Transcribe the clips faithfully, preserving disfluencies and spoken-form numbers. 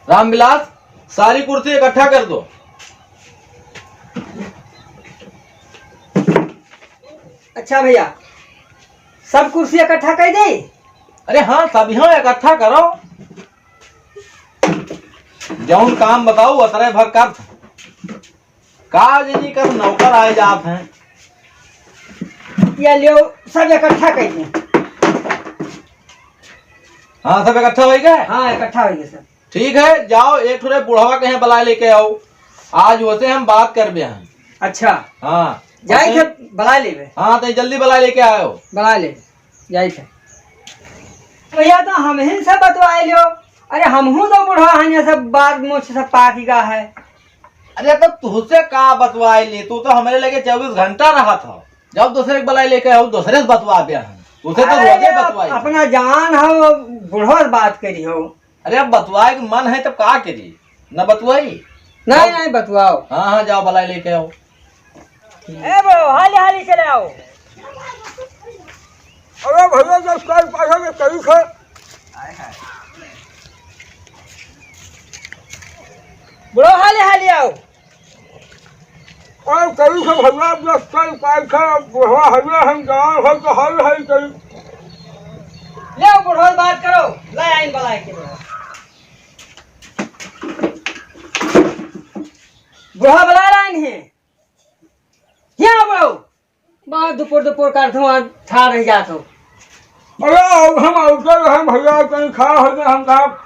रामविलास, सारी कुर्सी इकट्ठा कर दो। अच्छा भइया, सब कुर्सी इकट्ठा कर दे? अरे हाँ, सब यहाँ इकट्ठा करो। जौन काम बताऊ, उतरे भर कर। का जनी कर नौकर आए जात हैं। या लियो, सब इकट्ठा कर दे। हाँ, सब इकट्ठा होइ गए? हाँ, इकट्ठा होइ गए सब। ठीक है, जाओ, एक ठुरे बुढ़वा कहे बुलाए लेके आओ, आज वसे हम बात करबे हैं। अच्छा। हाँ। जाए थे, बुलाए लेबे। हाँ, तो जल्दी बुलाए लेके आओ। बुलाए ले, जाए थे। भइया, तो हमहिन से बतवाए लियो। अरे, हमहू तो बुढ़वा हन, ये सब बात मुझ से पाक ही गा है। अरे, तो तुझसे का बतवाए ले, तू तो हमरे लगे चउबीस घंटा रहत हो। जब दूसरे के बुलाए लेके आओ, दूसरे से बतवाबे हैं। उसे तो अरे, रोजे बतवाई। अपना जान है, वो बुढ़वा से बात करी हो। अरे, अब बतवाए के मन है तब का करी, न बतवाई? नहीं, अब नहीं, बतवाओ। हाँ, हाँ, जाओ, बुलाए लेके आओ। ए बो, हाली हाली चले आओ। अरे भइया, दस साल पहले के कई थे। बुढ़ो, हाली हाली आओ। और कई थे भइया, दस साल पाए थे, बुढ़वा हइये, हम गाँव है तो हल है कई। ले आओ, बुढ़ो से बात करो, ले आइन बुलाए के बुढ़ो। बुढ़ा बुला रहा है। यहाँ आओ। बहुत दुपुर दुपुर कर धुआं ठाड़ रह जात हो। अरे, अब हम आउटर हैं भइया, कहीं खा हो गए हम का।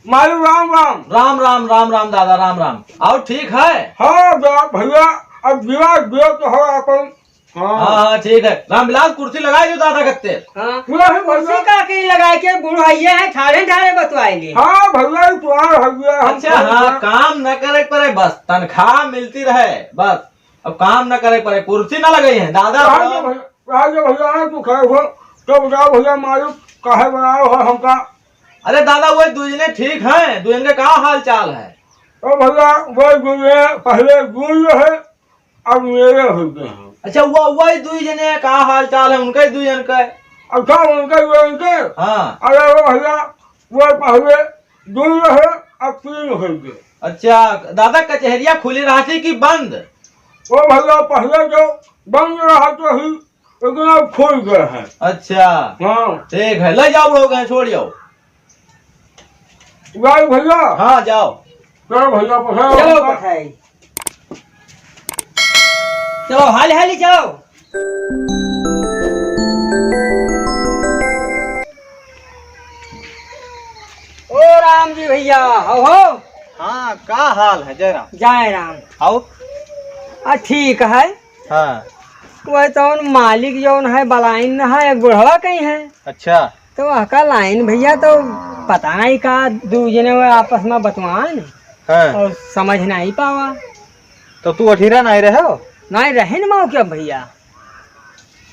मारू राम राम। राम राम, राम राम दादा, राम राम। और ठीक है? हाँ, जा भइया, अब दिवा दियो तो हो अपन। हाँ। हाँ, हाँ, ठीक है। रामविलास, कुर्सी लगाए जो दादा कत्ते। हाँ। पूरा है कुर्सी भइया। का कहीं लगाए के, बूढ़ो हइये है, ठाढ़े ठाढ़े बतवाएंगे। हाँ, भइया, ये तुम्हारा हइये, हम अच्छा, हाँ, भइया। काम न करे पड़े, बस तनख्वाह मिलती रहे, बस। अब काम न करे पड़े, कुर्सी न लगाई है, दादा हाँ, बताओ। भइया, हाँ, भइया, तू खड़े हो, तो बताओ भइया, मालिक काहे बनाओ हो हमका? अरे दादा, वो दुइ जने ठीक हैं, दुइ जने का हाल चाल है? ओ भइया, वो दुइ जने पहले दूर रहे, अब मेरे हो गए हैं। अच्छा, वो, वही दुइ जने का हाल चाल है, उनका ही दुइ जन का है? अच्छा, उनका ही, उनके? हाँ। अरे वो भइया, वो पहले दूर रहे, अब तीन हो गए। अच्छा, दादा, कचहरिया खुली रहती कि बंद? ओ भइया, पहले तो बंद रहा तो ही, लेकिन अब खुल गए हैं। अच्छा। हाँ। ठीक है, ले जाओ लोग हैं, छोड़ जाओ। जाओ भइया। हाँ, जाओ। चलो भइया, पठाओ। चलो, पठाई। चलो, हाली हाली चलो। ओ राम जी भइया, हो हो। हाँ, का हाल है जय राम? जय राम। आओ। आ, ठीक है। हाँ। वह तौन मालिक जौन है, बलाइन न है, एक बुढ़वा कहीं है। अच्छा। तो वहका लाइन भइया तो पता नहीं का, दू जने वो आपस में बतवान हाँ। और समझ नहीं पावा। तो तू अठीरा नहीं रहे हो? नहीं रहे न मौके पर भइया।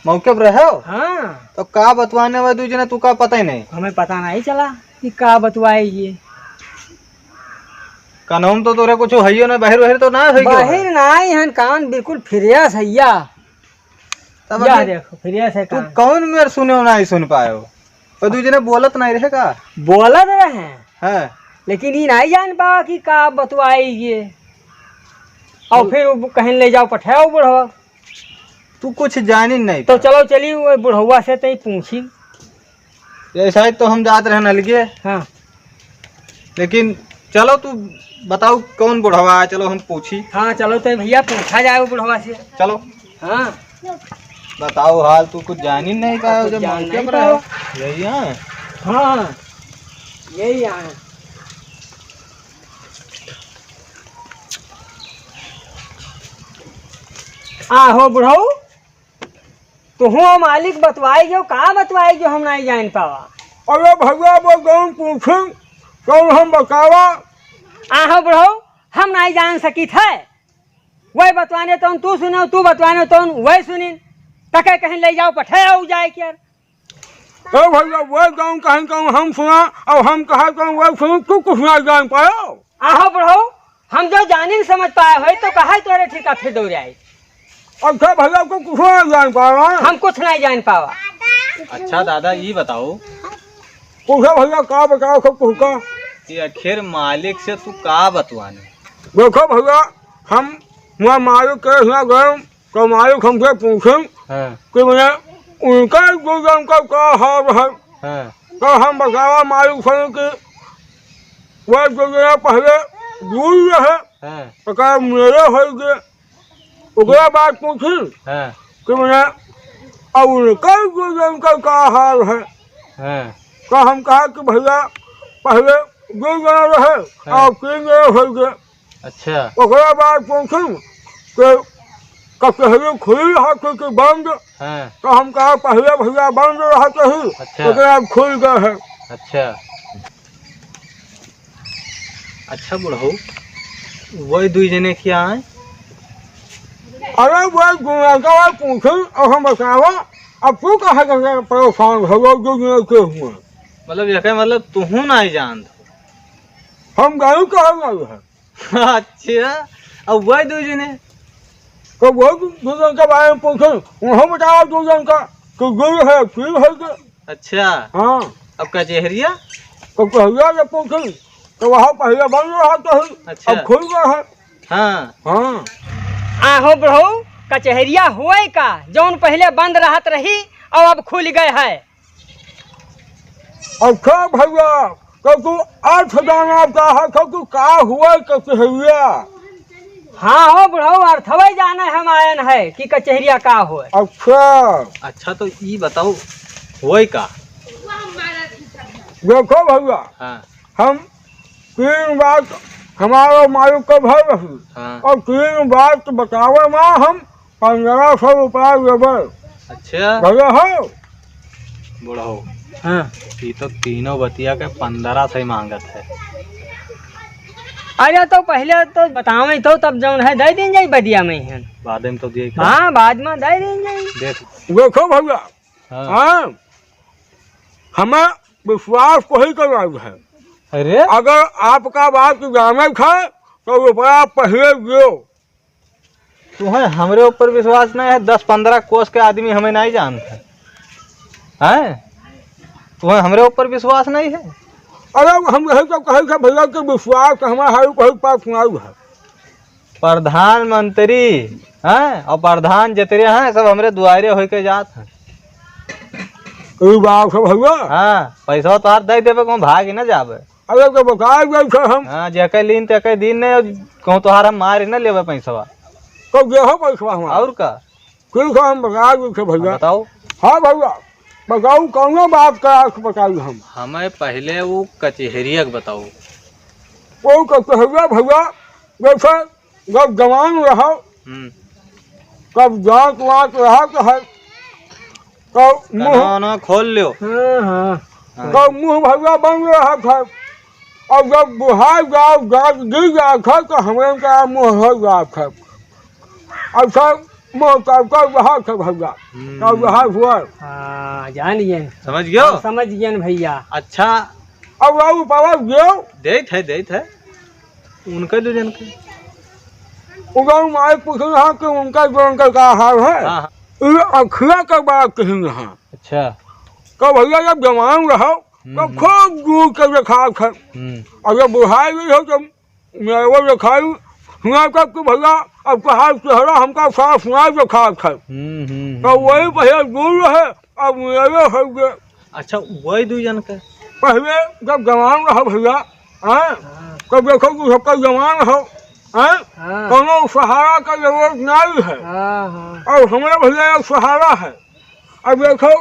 मौके पर रहे हो? हाँ। तो का बतवाने हुए दू जने, तू का पता ही नहीं? हमें पता नहीं चला कि का बतवाए ये। कानून तो तोरे कुछ हइयो ना, बाहर बाहर तो ना है। बाहर ना ही हन, कान बिल्कुल fresh हइया। तब या अभी देखो, fresh है तू कान। कौन मेर सुने हो, नहीं सुन पाए हो? और दू जने बोलत नहीं रहे का? बोलत रहे। हाँ। लेकिन ई नहीं जान पावा कि का बतवाई ये। और फिर वो कहीं ले जाओ, पठाओ बुढ़वा। तू कुछ जानी नहीं तो पा। चलो चली वो बुढ़वा से तई पूछी। ये शायद तो हम जात रहन अलगे। हाँ। लेकिन चलो तू बताओ कौन बुढ़वा है, चलो हम पूछी। हाँ, चलो तो भइया पूछा जाए वो बुढ़वा से। चलो। हाँ। बताओ हाल, तू कुछ जानी नहीं पायो, कुछ जब जान मौके नहीं पर पायो। आयो। यही है। हाँ, यही है। आहो बुढ़ऊ, तुहूँ मालिक बतवाई गयो, का बतवाई गयो, हम नहीं जान पावा। अरे भइया, वो जौन पूछिन, तौन हम बतावा। आहो बुढ़ऊ, हम नहीं जान सकित है। वही बतवाने तौन तू सुनो, तू बतवाने तौन वही सुनिन। तके कहीं ले जाओ, पठे आओ जाए के यार। ए भइया, वो जौन कहीं तौन हम सुना, और हम कहा तौन वही सुनिन, तू कुछ नहीं जान पायो। आहो बुढ़ऊ, हम जो जानिन समझ पाए होई तो कहा तोरे ठीका फिर दौड़े आई। अच्छा भइया, तू कुछ नहीं जान पावा। हम कुछ नहीं जान पावा। अच्छा दादा, ई बताओ, पूछा भइया, का बताओ सब तुहका? कि आखिर मालिक से तू का बतवाने? देखो भइया, हम हुआँ मालिक के हियाँ गए, तो मालिक हमसे पूछे हाँ। कि मने उनका दू जन का का हाल है। हाँ। तो हम बतावा मालिक से कि वह दू जना पहले दूर रहे, हाँ। तो का मेरे हो गए। ओकरा बाद पूछी हाँ। कि मने अब उनका दू जन का का हाल है। हाँ। तो हम कहा कि भइया पहले दू जना रहे हाँ। और तीन जना हो गए। अच्छा। ओकरा बाद पूछी कि कचहरी खुली रहत है कि बंद? हाँ। तो हम कहा पहले भइया बंद रहत ही, अच्छा। ओकरा बाद खुल गए है। अच्छा। अच्छा बुढ़ऊ, वही दुई जने क्या आए? अरे वही दुई जने का पूछी और हम बतावा, अब तू कहे के परेशान हो, वो दू जने के हुए? मतलब यह मतलब तुहू नाहीं जानत हो? हम गाँव का हो गए हैं। अच्छा, अब वही दू जने? तो वही दू जन के बारे में पूछे, उन्हों बतावा दू जन का, कि दू है, तीन है के। अच्छा। हाँ। अब कचहरिया? तो कचहरिया जब पूछी, तो वहाँ पहले बंद रहत ही, अच्छा। अब खुल गए है। हाँ। हाँ। आहो बुढ़ऊ, कचहरिया हुए का, जौन पहले बंद रहत रही और अब खुल गए है। अच्छा भइया, तो तू अर्थ जाना चाहत हो कि का हुए कचहरिया? हाँ हो बुढ़ऊ, अर्थवे जाने हम आयन है कि कचहरिया का होए। अच्छा। अच्छा, तो ई बताओ, होए का? देखो भइया, हाँ। हम तीन बात हमारा मालिक के भर रही, हाँ। और तीन बात बतावे मा हम पन्द्रह सौ रुपया लेबे। अच्छा। भइया हो। बुढ़ऊ। हाँ। ई तो तीनों बतिया के पन्द्रह सौ मांगत है। अरे तो पहले तो बतावे तो तब जौन है दे दीन जाई बदिया में है। बाद में तो दिए का? हाँ, बाद में दे दीन जाई। देख। देखो भइया, हाँ। हाँ, हमें विश्वास कोई करवाऊ है। अरे? अगर आपका बात जाने है तो रुपया पहले दो। तुम्हें हमरे ऊपर विश्वास नहीं है, दस पन्द्रह कोस के आदमी हमें नहीं जानते हैं। तुम्हें हमरे ऊपर विश्वास नहीं है? अरे हम यही तो कहे थे भइया कि विश्वास हमारा है, कोई पास सुनाऊ है। प्रधानमंत्री हैं और प्रधान जितने हैं सब हमरे दुआरे होके जात हैं। ई बात है भइया। हाँ, पैसा तोहार दे देबे, कहूँ भाग ही ना जाबे। अरे तो बताए गए थे हम। हाँ, जेके लीन तेके दीन नहीं, और कहूँ तोहार हम मार ही ना लेबे पैसवा। तो देहो पैसवा हमार। और का? ठीक है, हम बताए गए थे भइया। बताओ। हाँ भइया, बताओ कौनो बात का अर्थ बताई हम। हमें पहले वो कचहरिया के बताओ। वो कचहरिया भइया, जैसे जब जवान रहो, हम्म। तब जात वात रहा तो है, तो मुँह कनवा वनवा खोल लियो। हाँ, हाँ। हाँ। तो मुँह भइया बंद रहा था। अब जब बुढ़ाई जाओ, जात गिर जात है, तो हमरे का मुँह हो जात है। अच्छा, मुँह तब तक रहा था भइया, हम्म। तब रहा हुआ। हाँ, जान गए। समझ गयो? हाँ, समझ गए भइया। अच्छा। अब वो पावा गयो। देत है, देत है। उनका दू जन के। उनका मालिक पूछे हाँ कि उनका दू जन का का हाल है? हाँ, हाँ। ये अखिया के बात कही हाँ। अच्छा। तो भइया जब जवान रहो, हम्म, तो हम्म। खूब दूर के देखात है। हम्म। और जब बुढ़ाई गई हो, तो मेरे देखाई, हुआ तक कि भइया, अब तोहार चेहरा हमका साफ ना देखात है। हम्म, हम्म, तो हम्म। वही पहले दूर रहे, अब मेरे हो गए। अच्छा, वही दू जन के? पहले जब जवान रहो भइया, हैं? हाँ। तब देखो कि सबका जवान हो, हैं? हाँ। कौनो सहारा का जरूरत नहीं है। हाँ, हाँ। और हमारे भइया एक सहारा है। अब देखो,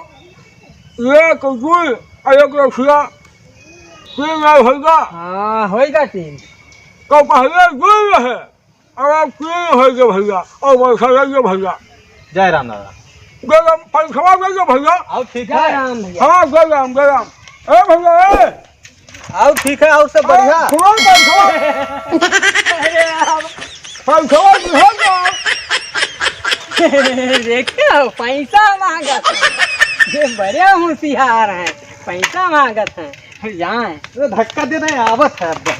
एक गुल और एक रखिया, तीन ना होगा। हाँ, होएगा तीन। तो पहले गुल रहे, अब आप क्यों हो गए भइया? और वर्षा लग गए भइया। जय राम दादा। गरम पंखवा लग गए भइया। आओ ठीक जय है। राम भइया। हाँ, गरम, गरम। ए भइया, ए। आओ ठीक है, और सब बढ़िया। अरे, सुनो पंखवा। अरे यार। पंखवा दिखा दो। देखे हो, पैसा मांगत है। ये बड़े होशियार हैं, पैसा मांगत हैं। जाए। अरे धक्का दे दे, आवत है अब।